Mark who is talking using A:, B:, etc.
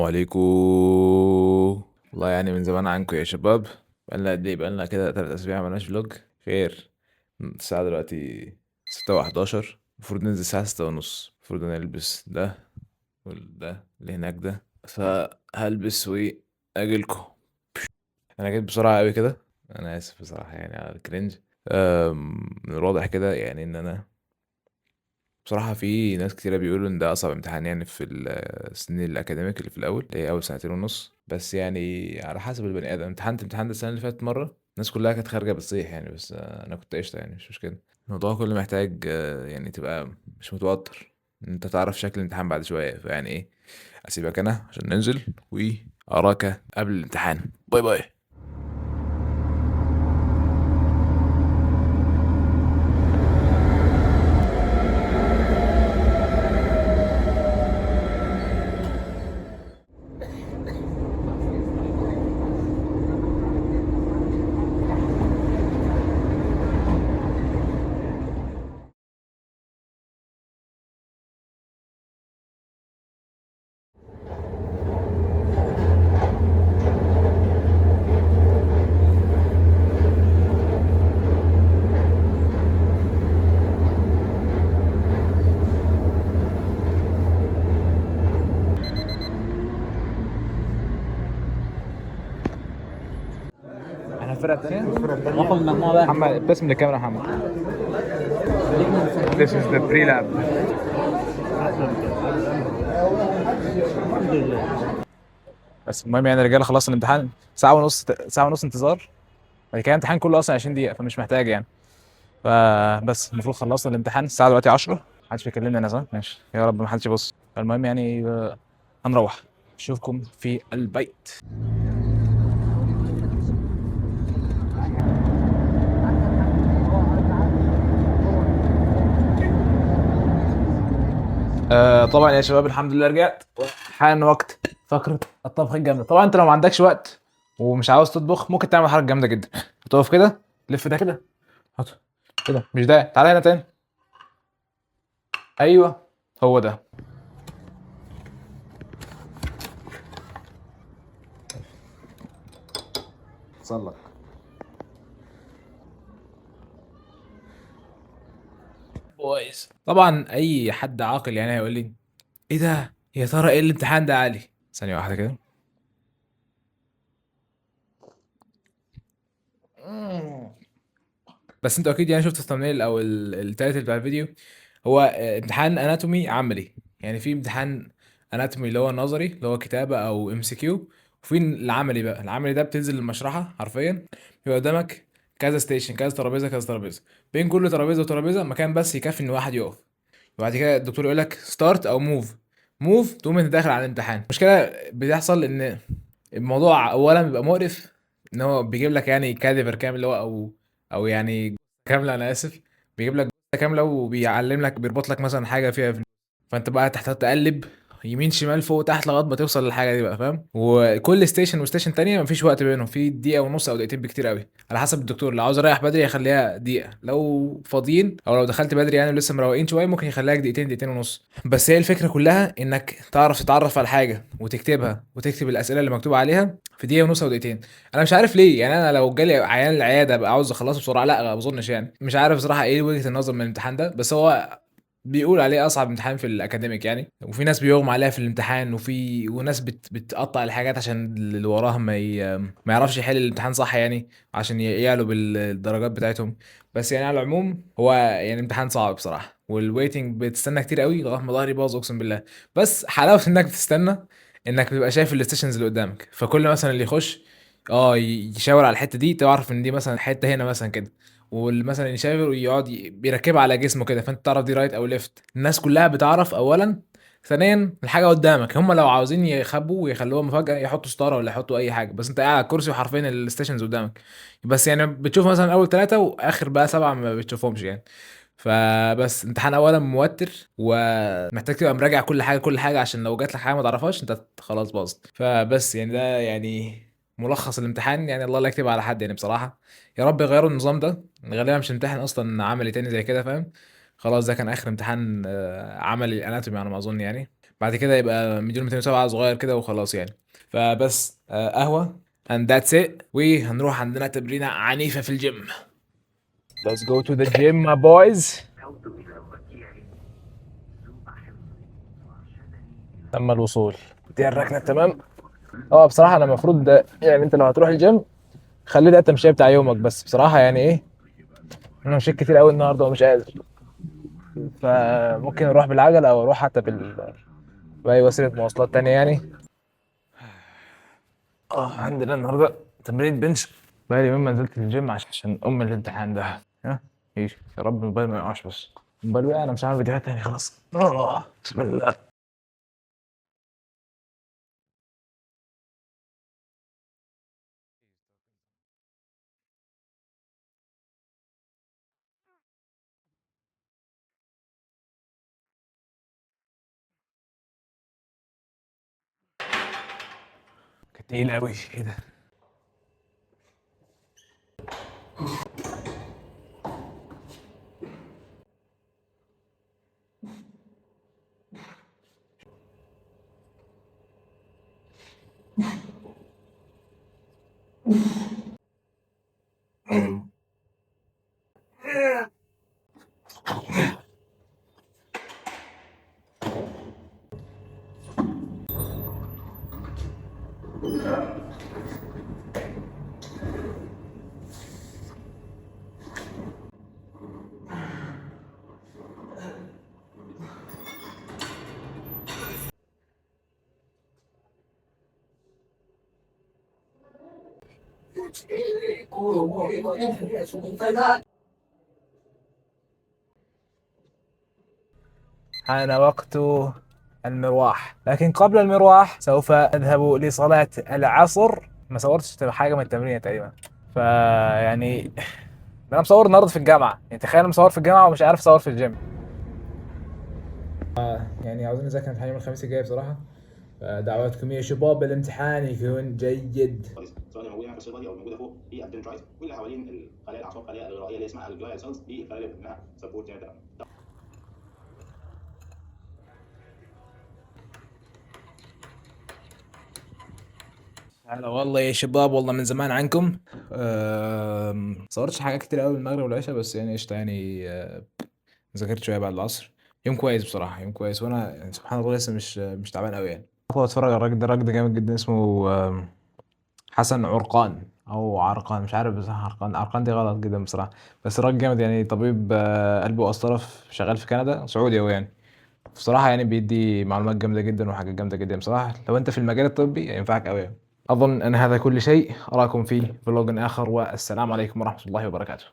A: عليكم. والله يعني من زمان عنكم يا شباب. بقالنا قد ايه؟ بقالنا كده 3 اسابيع ما عملناش vlog. خير. الساعة دلوقتي 6:11، المفروض ننزل الساعة 6:30. المفروض انا البس ده وده اللي هناك ده، فهلبس واجيلكم. انا جيت بسرعة قوي كده، انا اسف بصراحة يعني على ال cringe. من الواضح كده يعني ان انا بصراحة في ناس كتيرة بيقولوا إن ده أصعب امتحان يعني في السنين ال academic اللي في الأول، اللي هي أول سنتين ونص، بس يعني على حسب البني آدم. امتحنت امتحان ده السنة اللي فاتت مرة، الناس كلها كانت خارجة بتصيح يعني، بس أنا كنت قشطة يعني، مش مشكلة. الموضوع كله محتاج يعني تبقى مش متوتر، إن أنت تعرف شكل الامتحان بعد شوية. فيعني إيه، أسيبك أنا عشان ننزل وأراك قبل الامتحان. bye bye. احنا الفرقة التانية؟
B: رقم المجموعة بقى.
A: محمد ابتسم للكاميرا. محمد، This is the pre-lab. بس المهم يعني الرجالة خلصنا الامتحان ساعة ونص، ساعة ونص انتظار. بعد كده الامتحان كله اصلا 20 دقيقة، فمش محتاج يعني. فبس المفروض خلصنا الامتحان الساعة دلوقتي 10. محدش بيكلمني انا صح؟ ماشي يا رب محدش يبص. فالمهم يعني هنروح، اشوفكم في البيت. طبعا يا شباب الحمد لله رجعت. حان وقت فقرة الطبخ الجامدة. طبعا انت لو ما عندكش وقت ومش عاوز تطبخ ممكن تعمل حركة جامدة جدا. تقف كده، لف ده كده، حط كده، مش ده، تعالى هنا تاني. ايوه هو ده.
B: تسلق
A: boys. طبعا اي حد عاقل يعني هيقول لي ايه ده يا ترى، ايه الامتحان ده يا علي؟ ثانية واحدة كده. بس انتوا اكيد يعني شفتوا ال thumbnail او ال title بتاع الفيديو. هو امتحان anatomy عملي. يعني في امتحان anatomy اللي هو النظري اللي هو كتابة او MCQ، وفي العملي بقى. العملي ده بتنزل المشرحة حرفيا، بيبقى قدامك كذا station، كذا ترابيزة، كذا ترابيزة، بين كل ترابيزة وترابيزة مكان بس يكفي ان واحد يقف. وبعد كده الدكتور يقول لك start او move، move تقوم انت داخل على الامتحان. المشكلة بتحصل ان الموضوع اولا بيبقى مقرف، ان هو بيجيب لك يعني cadaver كامل اللي هو او يعني كاملة، انا اسف، بيجيب لك كاملة وبيعلم لك، بيربط لك مثلا حاجة فيها في، فانت بقى تحتاج تقلب يمين شمال فوق تحت لغاية ما توصل للحاجة دي بقى، فاهم؟ وكل station و station تانية مفيش وقت بينهم، في دقيقة ونص او دقيقتين بكتير قوي على حسب الدكتور. لو عاوز اريح بدري يخليها دقيقة، لو فاضيين او لو دخلت بدري يعني ولسه مروقين شوية ممكن يخليها دقيقتين، دقيقتين ونص. بس هي الفكرة كلها انك تعرف تتعرف على حاجة وتكتبها وتكتب الاسئلة اللي مكتوب عليها في دقيقة ونص او دقيقتين. انا مش عارف ليه يعني، انا لو جالي عيان العيادة ابقى عاوز اخلصه بسرعة؟ لا ما اظنش يعني. مش عارف بصراحة ايه وجهه النظر من الامتحان ده، بس هو بيقول عليه اصعب امتحان في ال academic يعني. وفي ناس بيغمى عليها في الامتحان، وناس بتقطع الحاجات عشان اللي وراها ما يعرفش يحل الامتحان صح يعني، عشان يعلوا بالدرجات بتاعتهم. بس يعني على العموم هو يعني امتحان صعب بصراحة، وال waiting بتستنى كتير قوي لغاية ما ظهري باظ اقسم بالله. بس حلاوة انك بتستنى انك بتبقى شايف ال stations اللي قدامك، فكل مثلا اللي يخش يشاور على الحتة دي تعرف ان دي مثلا حتة هنا مثلا كده، والمثلا يشاور ويقعد بيركبها على جسمه كده، فانت تعرف دي right او left. الناس كلها بتعرف اولا، ثانيا الحاجة قدامك. هم لو عاوزين يخبوا ويخلوها مفاجاة يحطوا ستارة ولا يحطوا اي حاجة، بس انت قاعد على الكرسي وحرفيا ال stations قدامك. بس يعني بتشوف مثلا اول 3 واخر بقى 7 ما بتشوفهمش يعني. فبس امتحان اولا موتر، ومحتاج تبقى مراجع كل حاجة، كل حاجة، عشان لو جات لك حاجة ما تعرفهاش انت خلاص باظت. فبس يعني ده يعني ملخص الامتحان يعني. الله لا يكتب على حد يعني بصراحة. يا رب يغيروا النظام ده، غالبا مش همتحن اصلا عملي تاني زي كده، فاهم؟ خلاص ده كان اخر امتحان عملي anatomy على ما اظن يعني. بعد كده يبقى 1,207,000 صغير كده وخلاص يعني. فبس قهوة and that's it، وهنروح عندنا تمرينه عنيفة في الجيم. Let's go to the gym my boys. تم الوصول. دي الركنه تمام. بصراحة انا المفروض ده يعني انت لو هتروح الجيم خلي ده التمشيه بتاع يومك، بس بصراحة يعني ايه، انا مشيت كتير قوي النهارده ومش قادر، فممكن اروح بالعجل او اروح حتى باي وسيلة مواصلات تانية يعني. عندنا النهارده تمرين bench. بقالي يومين ما نزلت الجيم عشان ام الامتحان ده. ها ايش يا رب الموبايل ما يقعش، بس الموبايل وقع انا مش عامل فيديوهات تاني خلاص. بسم الله. كانت تقيلة أوي. إيه ده؟ حان وقت المرواح، لكن قبل المرواح سوف أذهب لصلاة العصر. ما صورتش حاجة من التمرين تقريبا، فيعني أنا مصور النهارده في الجامعة، يعني تخيل أنا مصور في الجامعة ومش عارف أصور في الجيم. يعني عاوزين نذاكر امتحان يوم الخميس الجاي بصراحة، فدعواتكم يا شباب الامتحان يكون جيد.
C: سواء موجودة في ال cell body او موجودة فوق في ال dendrite، واللي حوالين الخلايا الاعصاب خلايا الغرائيه اللي اسمها ال glial cells، دي الخلايا اللي بتبنيها support يعني.
A: هلا والله يا شباب، والله من زمان عنكم. صورتش حاجات كتير قوي المغرب والعشاء، بس يعني قشطه يعني. ذاكرت شوية بعد العصر. يوم كويس بصراحة، يوم كويس، وانا يعني سبحان الله لسه مش تعبان قوي يعني. ادخل اتفرج على الراجل ده، الراجل ده جامد جدا، اسمه حسن عرقان او عرقان، مش عارف بصراحة. عرقان دي غلط جدا بصراحة، بس الراجل جامد يعني. طبيب قلب وقسطره، شغال في كندا، سعودي هو يعني. بصراحة يعني بيدي معلومات جامدة جدا وحاجات جامدة جدا بصراحة. لو انت في المجال الطبي ينفعك قوي يعني. اظن ان هذا كل شيء، اراكم في فلوج اخر، والسلام عليكم ورحمة الله وبركاته.